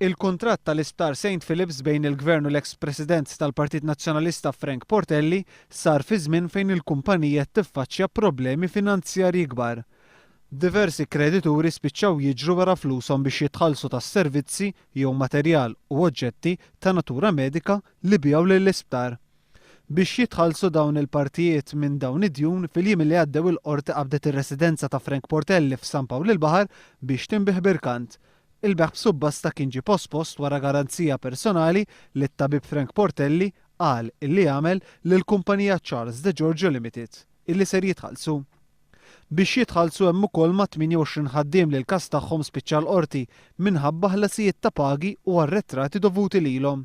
Il-kuntratt tal-Isptar Saint Philips bejn il-Gvern u l-eks President tal-Partit Nazzjonalista Frank Portelli sar fi żmien fejn il-kumpanija qed tiffaċċja problemi finanzjarji kbar. Diversi kredituri spiċċaw jiġru wara flushom biex jitħallsu tas-servizzi jew materjal u oġġetti ta' natura medika li biegħu lill-isptar. Biex jitħallsu dawn il-partijiet minn dawn id-djun, fil-jiem li għaddew il-Qorti qabdet ir-residenza ta' Frank Portelli f'San Pawl il-Baħar biex tinbiegħ b'irkant. Il-bejgħ b'subbasta kien ġie pospost wara garanzija personali li t-tabib Frank Portelli qal illi għamel lill-kumpanija Charles De Giorgio Limited, illi ser jitħallsu. Biex jitħallsu hemm ukoll mat-28 ħaddiem li l-każ tagħhom spiċċa l-Qorti minħabba ħlasijiet ta' pagi u arretrati dovuti lilhom.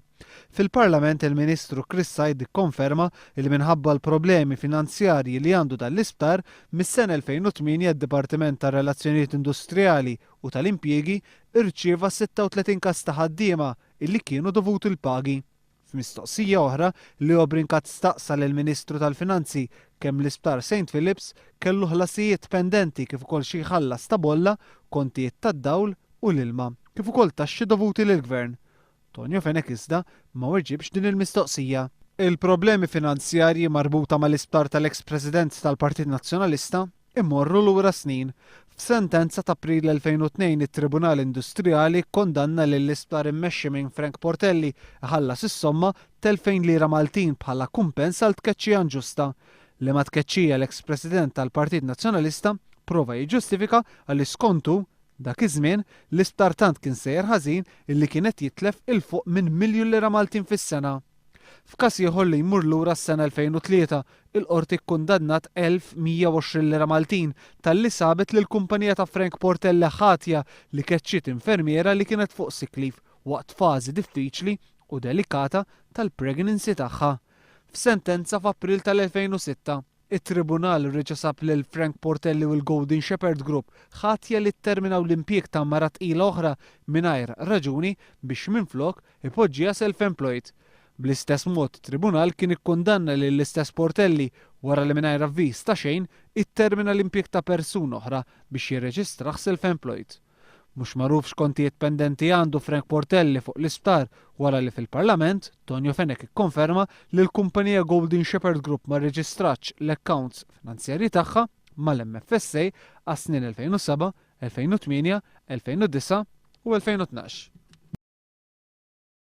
Fil-Parlament il-Ministru Chris Said ikkonferma li minħabba l-problemi finanzjarji li għandu dan l-isptar, mis-sena 2008 d-Dipartiment tar-Relazzjonijiet Industrijali u tal-Impjiegi rċieva 36 każ ta' ħaddiema illi kienu dovuti l-pagi. F'mistoqsija oħra, Leo Brincat staqsa lill-Ministru tal-Finanzi kemm l-Isptar Saint Philips kellu ħlasijiet pendenti kif ukoll xi jħallas ta' bolla, kontijiet tad-dawl u l-ilma, kif ukoll taxxi dovuti lill-Gvern. Tonio Fenech iżda ma weġibx din il-mistoqsija. Il-problemi finanzjarji marbuta mal-isptar tal-eks President tal-Partit Nazzjonalista imorru lura snin. F'sentenza t'April 2002 it-Tribunal Industrijali kkondanna lill-isptar immexxi minn Frank Portelli iħallas is-somma t'2,000 lira Maltin bħala kumpens għal tkeċċija inġusta. Liema tkeċċija l-eks President tal-Partit Nazzjonalista prova jiġġustifika għaliex skont hu, dak iż-żmien, l-isptar tant kien sejjer ħażin illi kien qed jitlef 'il fuq minn miljun lira Maltin fis-sena. F'każ ieħor li jmur lura s-sena 2003, il-Qorti kkundannat 1,120 lira Maltin talli sabet lill-kumpanija ta' Frank Portelle ħatja li keċċiet infermiera li kienet fuq sick leave waqt fażi diffiċli u delikata tal-pregnancy tagħha. F'sentenza f'April tal-2006, It-Tribunal reġa' sab lil Frank Portelli u l-Golden Shepherd Group ħatja li tterminaw l-impjieg ta' mara tqila oħra mingħajr raġuni biex minflok ipoġġiha self-employed. Bl-istess mod it-Tribunal kien ikkundanna lill-istess Portelli wara li mingħajr avviż ta' xejn ittermina l-impjieg ta' persuna oħra biex jirreġistrah self-employed. Mhux magħruf x'kontijiet pendenti għandu Frank Portelli fuq l-isptar wara li fil-Parlament, Tonio Fenech ikkonferma li l-kumpanija Golden Shepherd Group ma rreġistratx l-accounts finanzjarji tagħha mal-MFSA għas-snin 2007, 2008, 2009 u 2012.